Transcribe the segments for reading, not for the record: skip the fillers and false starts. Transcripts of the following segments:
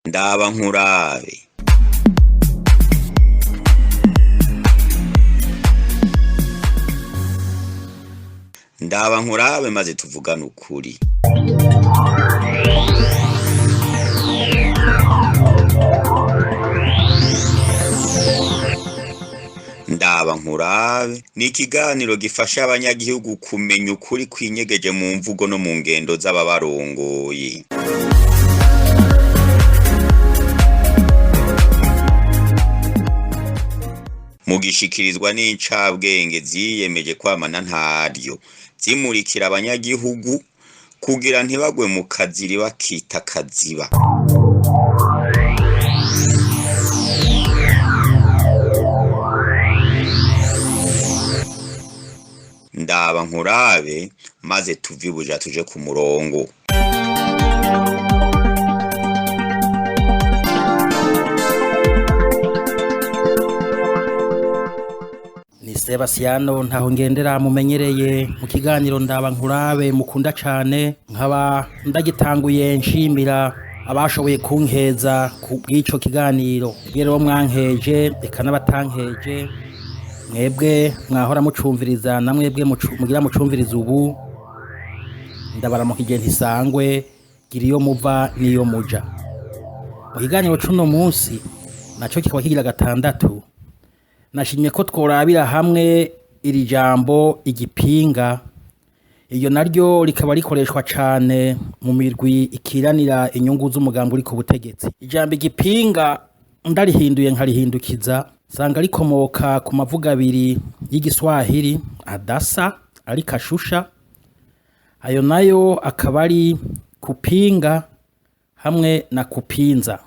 Ndaba nkurabe. Ndaba nkurabe maze tuvugane ukuri. Ndaba nkurabe ni ikiganiro gifasha abanyagihugu kumenya ukuri kwinyegeje mu mvugo no mu ngendo z'ababarongoye. Mugishikirizwa n'incabwenge ziyemeje kwamana ntaryo zimurikira abanyagihugu kugira ntibagwe mu kaziri bakita kaziba. Ndaba nkurabe maze tuve ibuja tuje ku murongo. Ni Sebasiyano ntaho ngendera mumenyereye mu kiganiro ndaba nkurabe mukunda cane, nkaba ndagitanguye nshimira abashoboye kunkeza ku bw'ico kiganiro. Mwebwe rero mwankeje eka n'abatankeje, mwebwe mwahora mucumviriza na mwebwe mugira mucumviriza ubu, ndabaramukije ntisangwe, gira iyo muva n'iyo muja. Mu kiganiro c'uno munsi naco kikaba kigira gatandatu, nashimye ko tworabira hamwe iri jambo igipinga, iryo naryo rikaba rikoreshwa cane mu mirwi ikiranira inyungu z'umugambi uri ku butegetsi. Ijambo igipinga ndarihinduye nkarihindukiza, nsanga rikomoka ku mavugo abiri y'igiswahili adasa ariko ashusha, ayo nayo akaba ari kupinga hamwe na kupinza.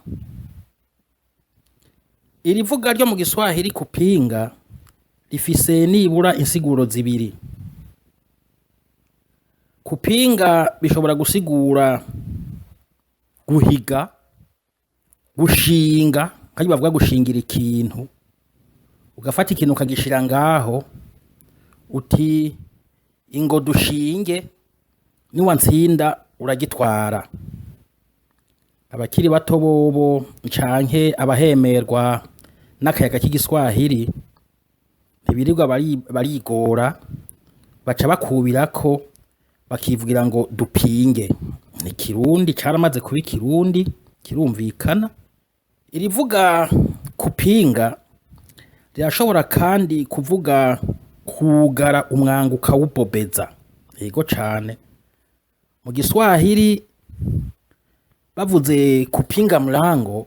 Iri vuga ryo mu giswahili kupinga rifise nibura insiguro zibiri. Kupinga bishobora gusigura guhiga, gushinga, kandi bavuga gushingira ikintu, ugafata ikintu ukagishira ngaho, uti ingo dushinge, niwantsinda uragitwara. Abakiri bato bobo canke abahemerwa n'akayaga k'igiswahili ntibirirwa barigora, baca bakubirako bakivugira ngo dupinge. Ni Kirundi caramaze kuba Ikirundi, kirumvikana. Irivuga kupinga rirashobora kandi kuvuga kugara umwango ukawubobeza. Yego cane. Mu giswahili bavuze kupinga mlango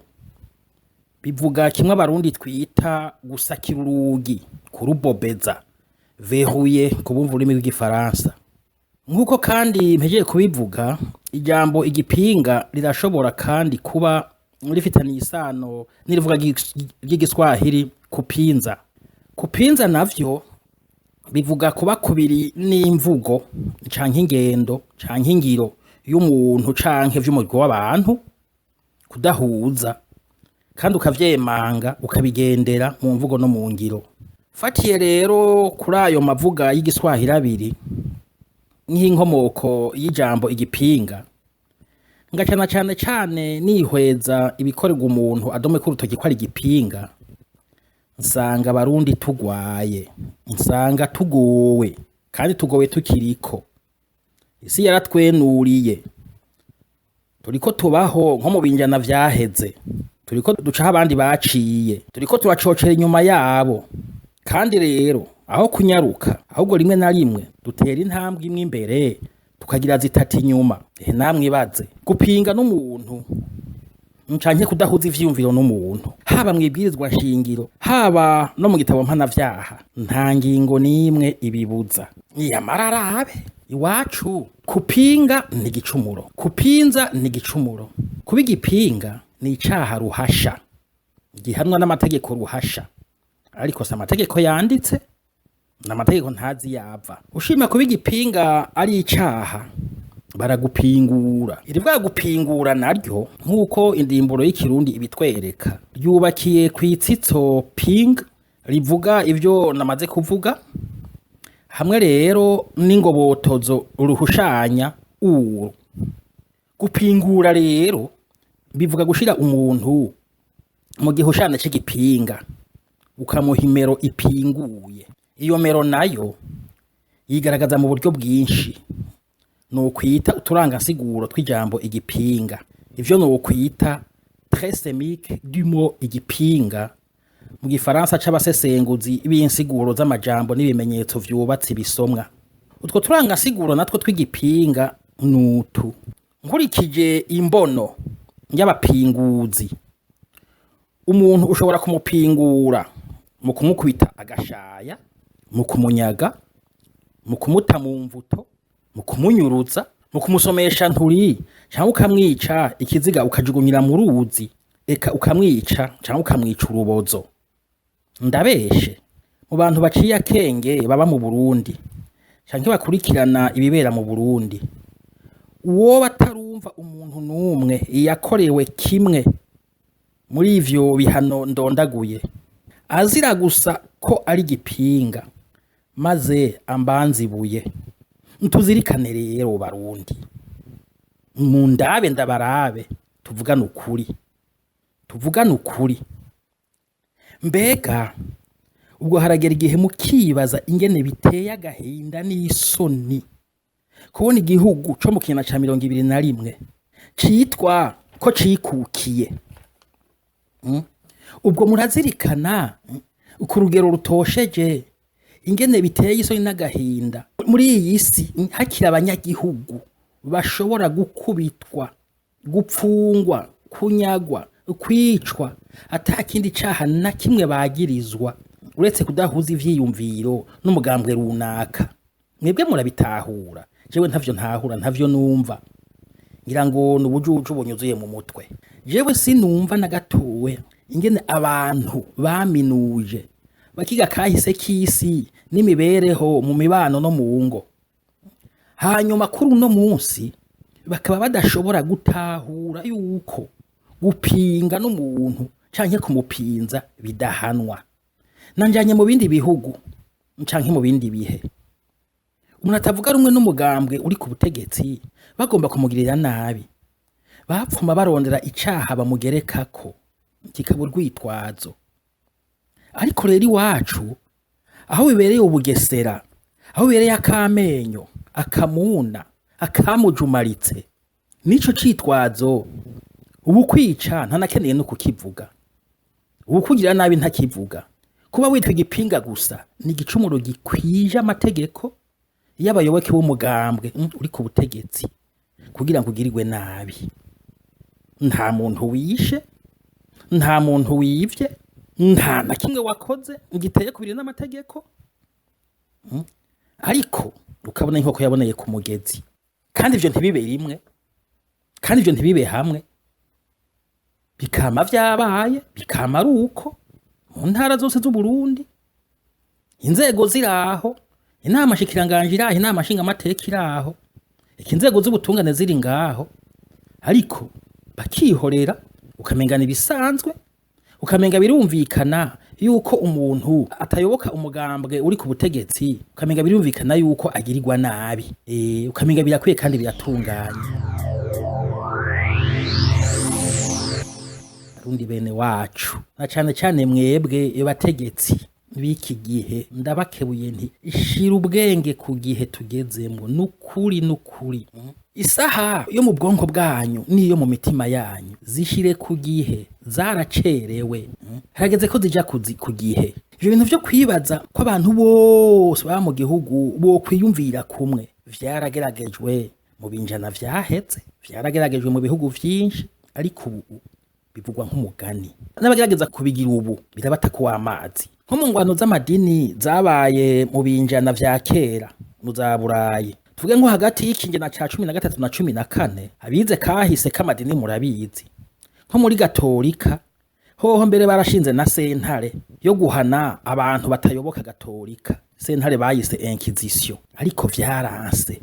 bivuga kimwe abarundi twita gusakira urugi, kurubobeza, verrouiller ku bumva ururimi rw'igifaransa. Nk'uko kandi mpejeje kubivuga, ijambo igipinga rirashobora kandi kuba rifitaniye isano n'irivuga ry'igiswahili kupinza. Kupinza navyo bivuga kuba kubiri n'imvugo canke ingendo canke ingiro y'umuntu canke vy'umurwi w'abantu, kudahuza kandi ukavyemanga ukabigendera mu mvugo no mu ngiro. Fatiye rero kuri ayo mavuga y'igiswahili abiri nk'inkomoko y'ijambo igipinga, ngacana cane cane nihweza ibikorerwa umuntu adomeka urutoki ko ari igipinga, nsanga abarundi tugwaye, nsanga tugowe kandi tugowe tukiriko. Isi yaratwenuriye, turiko tubaho nko mu binjana vyaheze, turiko ducaho abandi baciye, turiko turacocera inyuma yabo. Kandi rero aho kunyaruka, ahubwo rimwe na rimwe dutera intambwe imwe imbere tukagira zitatu inyuma. Ehe namwe ibaze gupinga n'umuntu canke kudahuza ivyiyumviro n'umuntu, haba mw'ibwirizwa shingiro, haba no mu gitabo mpanavyaha, nta ngingo n'imwe ibibuza. Yamara arabe iwacu kupinga ni igicumuro, kupinza ni igicumuro, kuba igipinga ni icaha ruhasha gihanwa n'amategeko ruhasha, ariko si amategeko yanditse, n'amategeko ntazi yava. Ushima kuba igipinga ari icaha, baragupingura. Iri bwa gupingura naryo nk'uko indimburo y'ikirundi ibitwereka, ryubakiye kw'itsitso ping rivuga ivyo namaze kuvuga, hamwe rero n'ingobotozo ruhushanya uru. Gupingura rero Bivuga gushira umuntu mu gihushane c'igipinga, ukamuha imero ipinguye. Iyo mero nayo yigaragaza mu buryo bwinshi, nokwita uturangasiguro tw'ijambo igipinga. Ivyo nokwita trait sémique du mot igipinga mu gifaransa c'abasesenguzi b'insiguro z'amajambo n'ibimenyetso vyubatse ibisomwa. Utwo turangasiguro natwo tw'igipinga nutu: nkurikije imbono y'abapinguzi, umuntu ushobora kumupingura mu kumukubita agashaya, mu kumunyaga, mu kumuta mu mvuto, mu kumunyuruza, mu kumusomesha nturi, canke ukamwica ikiziga ukajugunyira mu ruzi, eka ukamwica canke ukamwica urubozo. Ndabeshe? Mu bantu baciye akenge baba mu Burundi canke bakurikirana ibibera mu Burundi, uwoba atarumva umuntu n'umwe yakorewe kimwe muri ivyo bihano ndondaguye, azira gusa ko ari igipinga, maze ambanze ibuye. Tuzirikane rero Barundi, mundabe ndabarabe, tuvugane ukuri, tuvugane ukuri. Mbega ubwo haragera igihe mukibaza ingene biteye agahinda n'isoni kubona igihugu co mu kinyana ca 21 citwa ko cikukiye? Ubwo murazirikana ku rugero rutosheje ingene biteye isoni n'agahinda muri iyi si hakiri abanyagihugu bashobora gukubitwa, gupfungwa, kunyagwa, kwicwa, ata kindi caha na kimwe bagirizwa uretse kudahuza ivyiyumviro n'umugambwe runaka? Mwebwe murabitahura? Jewe ntavyo ntahura, ntavyo numva. Ngira ngo ni ubujuju bunyuzuye mu mutwe. Jewe sinumva na gatowe ingene abantu baminuje bakiga kahise k'isi n'imibereho mu mibano no mu ngo, hanyuma kuri uno munsi bakaba badashobora gutahura yuko gupinga n'umuntu canke kumupinza bidahanwa. Nanjanye mu bindi bihugu canke mu bindi bihe, umuntu atavuga rumwe n'umugambwe uri ku butegetsi bagomba kumugirira nabi, bapfuma barondera icaha bamugerekako kikaba urwitwazo. Ariko rero iwacu, aho bibereye ubugesera, aho bibereye akamenyo akamuna akamujumaritse, nico citwazo. Ubu kwica ntanakeneye no kukivuga, ubu kugira nabi ntakivuga. Kuba witwa igipinga gusa ni igicumuro gikwije amategeko y'abayoboke b'umugambwe uri ku butegetsi kugira ngo ugirirwe nabi. Nta muntu wishe, nta muntu wivye, nta na kimwe wakoze giteye kubiri n'amategeko, ariko ukabona inkoko yaboneye ku mugezi. Kandi ivyo ntibibe rimwe, kandi ivyo ntibibe hamwe, bikama vyabaye, bikama ari uko mu ntara zose z'Uburundi. Inzego ziraho, inama shikiranganje iraho, inama nshingamateka iraho, eka inzego z'ubutungane ziri ngaho, ariko bakihorera, ukamengana ibisanzwe, ukamenga birumvikana yuko umuntu atayoboka umugambwe uri ku butegetsi, ukamenga birumvikana yuko agirirwa nabi, ukamenga birakwiye kandi biratunganye. Barundi bene wacu, na cane cane mwebwe bategetsi b'iki gihe, ndabakebuye nti shira ubwenge ku gihe tugezemwo. Nukuri, nukuri, isaha yo mu bwonko bwanyu n'iyo mu mitima yanyu zishire ku gihe, zaracerewe. Harageze ko zija ku gihe. Ivyo bintu vyo kwibaza ko abantu bose baba mu gihugu bokwiyumvira kumwe vyarageragejwe mu binjana vyaheze, vyarageragejwe mu bihugu vyinshi, ariko ubu bivugwa nk'umugani. N'abagerageza kubigira ubu birabata kuw'amazi, nko mu ngwano z'amadini zabaye mu binjana vya kera mu za Burayi, tuvuge nko hagati y'ikinjana ca 13 na 14. Abize kahise k'amadini murabizi, nko muri Gatolika hoho mbere barashinze na sentare yo guhana abantu batayoboka Gatolika, sentare bayise Inquisition. Ariko vyaranse,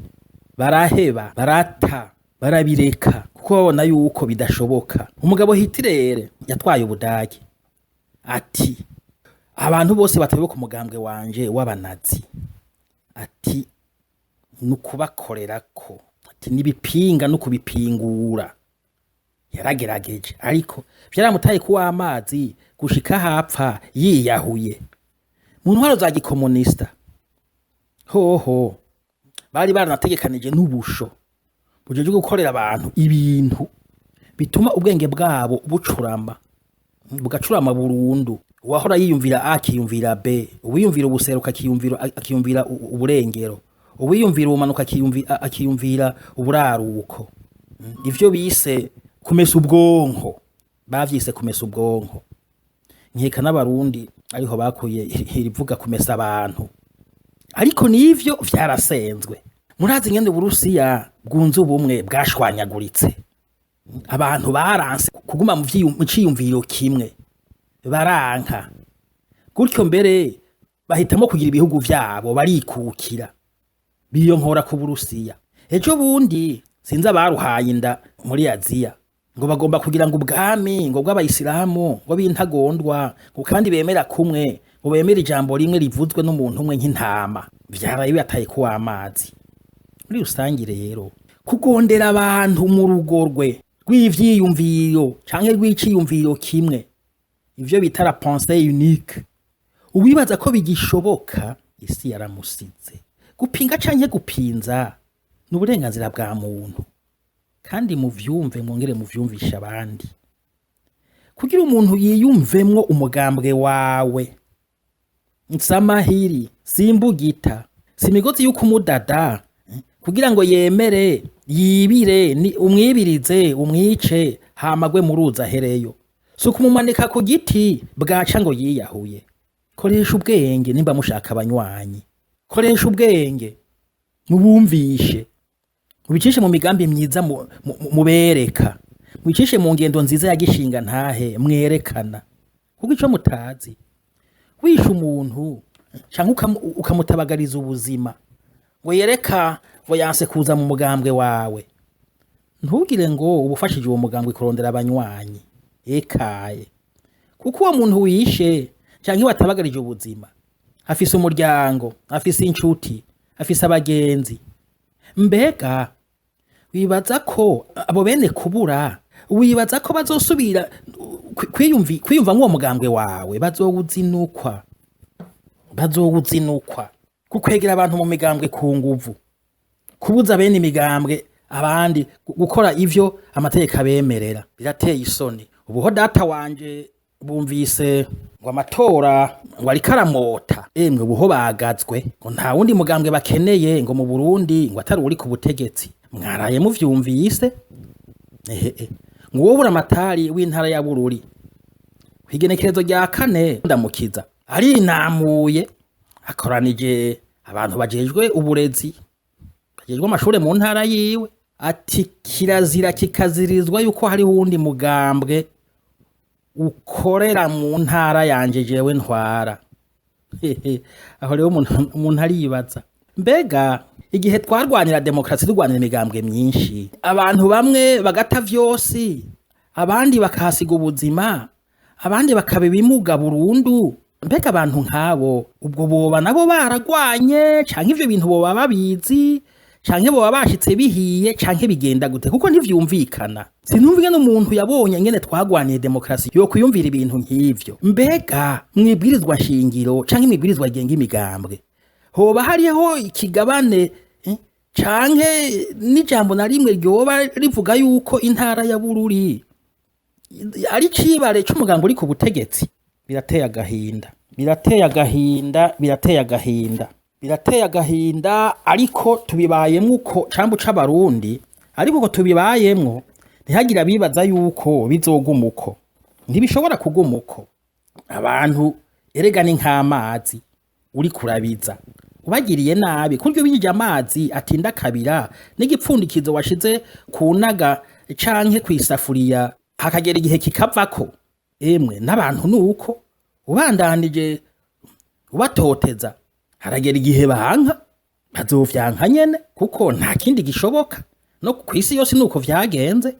baraheba, barata, barabireka kuko babona yuko bidashoboka. Umugabo Hitirere yatwaye Ubudagi ati abantu bose batayoboka umugambwe wanje w'abanazi, ati nukubakorerako, ati nibipinga no kubipingura. Yaragerageje, ariko vyaramutaye kuw'amazi gushika hapfa yiyahuye. Mu ntwaro za gikomunista hoho bari baranategekanije n'ubusho bujejwe gukorera abantu ibintu bituma ubwenge bwabo bucurama, bugacurama burundu. Uwahora yiyumvira A akiyumvira B, uwiyumvira ubuseruko akiyumvira uburengero, uwiyumvira ubumanuko akiyumvira uburaruko. Ivyo bise kumesa ubwonko, bavyise kumesa ubwonko. Nkeka n'Abarundi ariho bakuye irivuga kumesa abantu, ariko n'ivyo vyarasenzwe. Murazi ingene Uburusiya bwunze ubumwe bwashwanyaguritse, abantu baranse kuguma mu ciyumviro kimwe, baranka gutyo, mbere bahitamo kugira ibihugu vyabo, barikukira, biyonkora ku Burusiya. Ejo bundi sinzi abaruhaye inda muri Aziya ngo bagomba kugira ngo ubwami ngo bw'abayisilamu ngo b'intagondwa, ngo kandi bemera kumwe, ngo bemera ijambo rimwe rivuzwe n'umuntu umwe nk'intama. Vyaraye bibataye kuw'amazi. Muri rusangi rero, kugondera abantu mu rugo rwe rw'ivyiyumviro canke rw'iciyumviro kimwe, ivyo bita la pensée unique, uwibaza ko bigishoboka isi yaramusize. Gupinga canke gupinza ni uburenganzira bwa muntu, kandi muvyumve mwongere muvyumvishe abandi. Kugira umuntu yiyumvemwo umugambwe wawe, nsamahiri simbugita, si imigozi y'ukumudada kugira ngo yemere yibire, ni umwibirize umwice hamagwe mu ruzi ahereyo, si ukumumanika ku giti bwaca ngo yiyahuye. Koresha ubwenge nimba mushaka abanywanyi, koresha ubwenge mubumvishe, mubicishe mu migambi myiza, mubereka, mubicishe mu ngendo nziza ya gishinga ntahe mwerekana. Kuko ico mutazi, wishe umuntu canke ukamutabagariza ubuzima ngo yereka ngo yanse kuza mu mugambwe wawe, ntugire ngo ubufashije uwo mugambwe kurondera abanywanyi. Ekaye, kuko uwo muntu wishe canke watabagarije ubuzima afise umuryango, afise inshuti, afise abagenzi. Mbega wibaza ko abo bene kubura, wibaza ko bazosubira kwiyumva nk'uwo mugambwe wawe? Bazowuzinukwa, bazowuzinukwa. Kukwegera abantu mu migambwe ku nguvu, kubuza bene imigambwe abandi gukora ivyo amategeko abemerera, birateye isoni. Ubuho data wanje bumvise ngo amatora ngo ariko aramota, emwe ubuho bagazwe ngo nta wundi mugambwe bakeneye ngo mu Burundi ngo atari uri ku butegetsi. Mwaraye muvyumvise? Ehehe, ngo uwo buramatari w'intara ya Bururi kw'igenekerezo rya 4 Ndamukiza arinamuye, akoranije abantu bajejwe uburezi, bajejwe amashure mu ntara yiwe, ati kirazira kikazirizwa yuko hariho uwundi mugambwe ukorera mu ntara yanje jewe ntwara. Aho rero umuntu aribaza, mbega igihe twarwanira demokarasi, turwanira imigambwe myinshi, abantu bamwe bagata vyose, abandi bakahasiga ubuzima, abandi bakaba ibimuga burundu, mbega abantu nk'abo ubwo boba nabo baragwanye, canke ivyo bintu boba babizi, canke boba bashitse bihiye, canke bigenda gute? Kuko ntivyumvikana. Sinumva ingene umuntu yabonye ingene twagwaniye demokarasi yokwiyumvira ibintu nk'ivyo. Mbega mwibwirizwa nshingiro canke mwibwirizwa rigenga imigambwe hoba hariho ikigabane canke n'ijambo na rimwe ryoba rivuga yuko intara ya Bururi ari cibare c'umugambwe uri ku butegetsi? Birateye agahinda, birateye agahinda, birateye agahinda, birateye agahinda. Ariko tubibayemwo uko cambu c'Abarundi, ariko uko tubibayemwo ntihagire abibaza yuko bizoguma uko. Ntibishobora kuguma uko. Abantu erega ni nk'amazi uri kurabiza, ubagiriye nabi kurya ubijije amazi atinda kabira n'igipfundikizo washize ku naga canke kw'isafuriya hakagera igihe kikavako. Emwe n'abantu nuko, ubandanije ubatoteza haragera igihe banka, bazovyanka nyene, kuko nta kindi gishoboka. No kw'isi yose nuko vyagenze.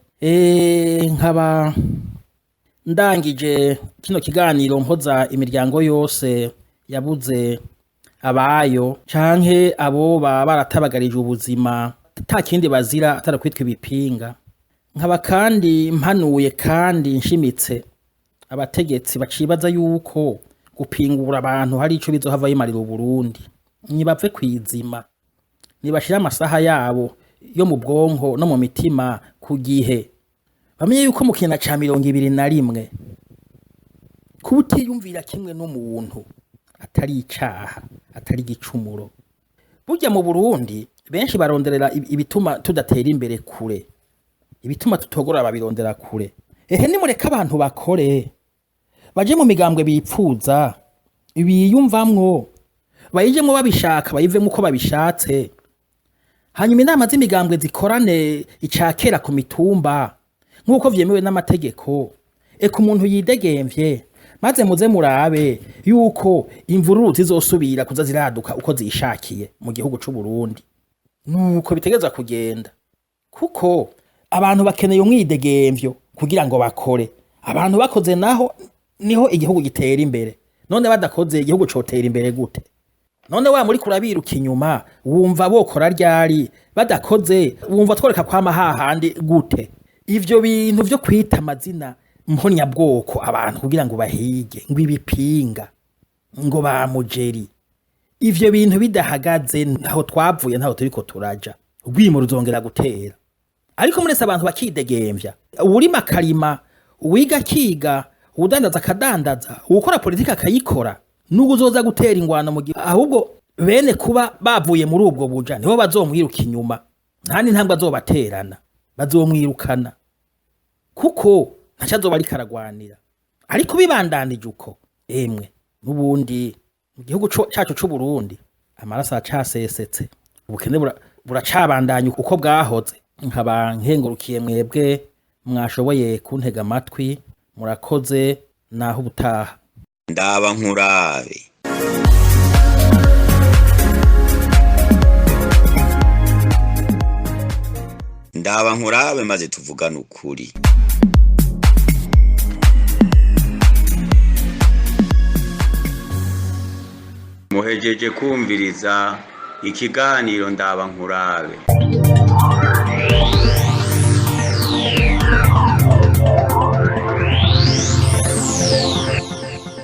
Nkaba ndangije kino kiganiro mpoza imiryango yose yabuze abayo canke abo baba baratabagarije ubuzima, ata kindi bazira atari kwitwa ibipinga. Nkaba kandi mpanuye kandi nshimitse abategetsi bacibaza yuko gupingura abantu hari ico bizohava bimarira Uburundi. Nibave kwizima, nibashire amasaha yabo yo mu bwonko no mu mitima ku gihe, bamenye yuko mu kintu ca 21 kuba utiyumvira kimwe n'umuntu atari icaha, atari igicumuro. Burya mu Burundi benshi baronderera ibituma tudatera imbere kure, ibituma tutogorora babirondera kure. Ehe, nimureke abantu bakore, baje mu migambwe bipfuza, biyumvamwo, bayijemwo babishaka, bayivemwo uko babishatse. Hanyuma inama z'imigambwe zikorane icakera ku mitumba nk'uko vyemewe n'amategeko. Eka umuntu yidegemvye, maze muze murabe yuko imvururu zizosubira kuza ziraduka uko zishakiye mu gihugu c'Uburundi. Nuko bitegerezwa kugenda, kuko abantu bakeneye umwidegemvyo kugira ngo bakore. Abantu bakoze naho niho igihugu gitera imbere. None badakoze igihugu cotera imbere gute? None wa muri kurabiruka inyuma wumva bokora ryari? Badakoze wumva tworeka kwama hahandi gute? Ivyo bintu vyo kwita amazina mponyabwoko abantu kugira ngo bahige, ngo ibipinga, ngo ba mujeri, ivyo bintu bidahagaze ntaho twavuye, ntaho turiko turaja. Urwimo ruzongera gutera. Ariko murese abantu bakidegemvya, uwurima akarima, uwiga akiga, uwudandaza akadandaza, uwukora politiki akayikora, n'ubwo uzoza gutera ingwano mu gihe ahubwo bene kuba bavuye muri ubwo buja nibo bazomwiruka inyuma, nta n'intambwe azobaterana, bazomwirukana, kuko ntaco azoba ariko aragwanira. Ariko bibandanije uko, emwe n'ubundi mu gihugu cacu c'Uburundi amaraso aracasesetse, ubukene buracabandanya uko bwahoze. Nkaba nkengurukiye mwebwe mwashoboye kuntega amatwi, murakoze, naho ubutaha. Ndaba nkurabe. Ndaba nkurabe maze tuvugane ukuri. Muhejeje kumviriza ikiganiro Ndaba nkurabe.